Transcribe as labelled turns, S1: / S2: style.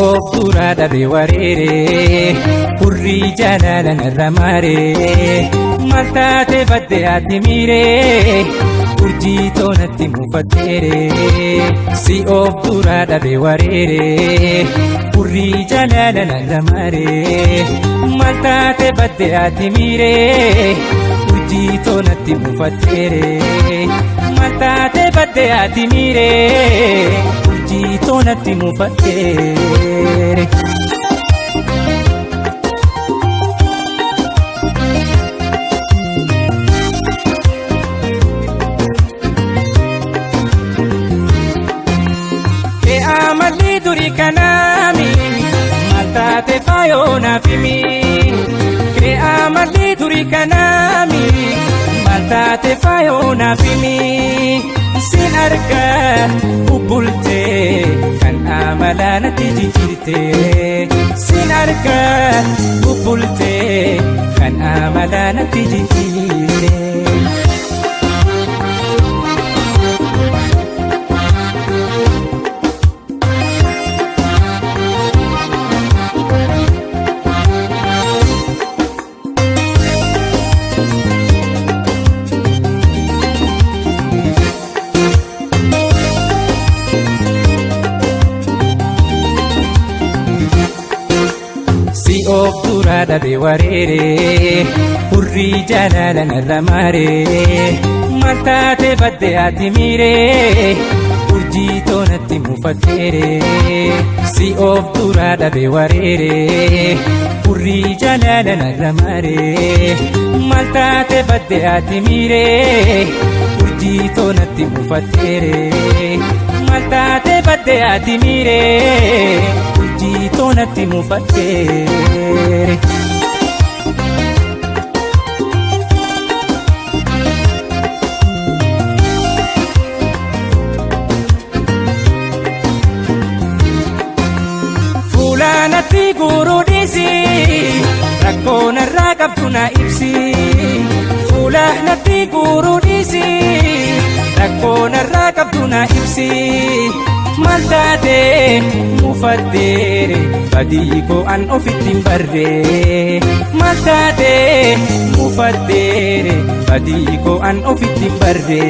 S1: of duraa dhabe wareere, hurrii jaalala narra maare. Maal taate badde ati miire, urjii toonatti mufatteere. Si of duraa dhabe wareere, hurrii jaalala narra maare. Maal taate badde ati miire, urjii toonatti mufatteere. Maal taate badde ati miire, urjii toonatti mufatteere. Kee amalli durii kanaami, maal taate faayoo naaf himi. Kee amalli durii kanaami, maal taate faayoo naaf himi. Sin argaa bubbultee kan amalaa natti jijjiirte. Sin argaa bubbultee kan amalaa natti jijjiirte. Si of duraa dhabe wareere, hurrii jaalala narra maare. Maal taate badde ati miire, urjii toonatti mufatteere. Si of duraa dhabe wareere, hurrii jaalala narra maare. Maal taate badde ati miire, urjii toonatti mufatteere. Maal taate badde ati miire, urjii toonatti mufatteere. Fuulaanatti guuruu dhiisi, rakkoo narraa qabdu na ibsi. Fuulaanatti guuruu dhiisi, rakkoo narraa qabdu na ibsi. Maal taate mufatteere, badii koo an ofitti hin barre. Maal taate mufatteere, badii koo an ofitti hin barre.